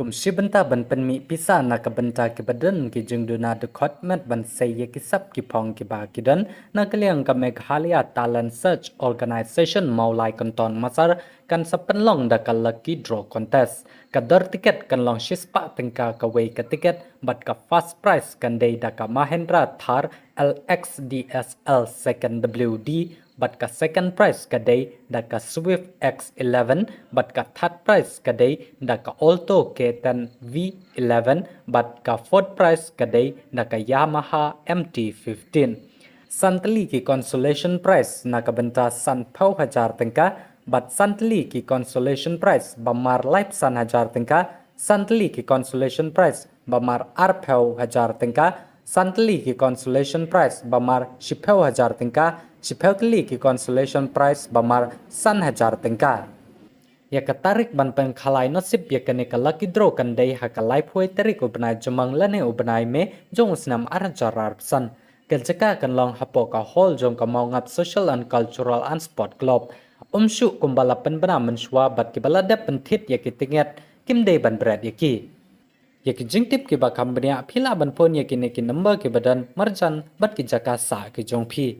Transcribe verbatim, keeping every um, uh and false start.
Kum shi bynta ban pynmih pisa na ka bynta kiba don ki jingduna dkhot met ban sei ïa ki sap ki phong kiba ki don, na ka liang ka Meghalaya Talent Search Organization Mawlai Kynton Massar kan sa pynlong da ka lucky draw contest. Ka dor tiket kan long shispah tyngka kawei ka tiket, bad ka first prize kan dei da ka Mahindra Thar L X D S L second W D, bad ka second prize ka dei da ka Swift X eleven, bad ka third prize ka dei da ka Alto K ten V eleven, bad ka fourth prize ka dei da ka Yamaha M T fifteen. San tylli ki consolation prize na ka bynta sanphew hajar tyngka, bad san tylli ki consolation prize ba mar laiphew san hajar tyngka, san tylli ki consolation prize ba mar arphew hajar tyngka, san tylli ki consolation prize ba mar shiphew hajar tyngka, shiphew tylli ki consolation prize ba mar san hajar tyngka. Ïa ka tarik ban pynkhalai nasib ïa kane ka lucky draw kan dei ha ka laiphew tarik u bnai Jymmang lane u bnai May jong u snem ar hajar arphew san. Ka jaka kan long hapoh ka hall jong ka Mawngap Social and Cultural and Sport Club. Ym shuh kumba la pynbna mynshuwa, bad kiba la dep pynthit ïa ki tynged kim dei ban bret ïa ki. Ïa ki jingtip kiba kham bniah phi lah ban phone ïa kine ki number kiba don marjan bad ki jaka sah ki jong phi.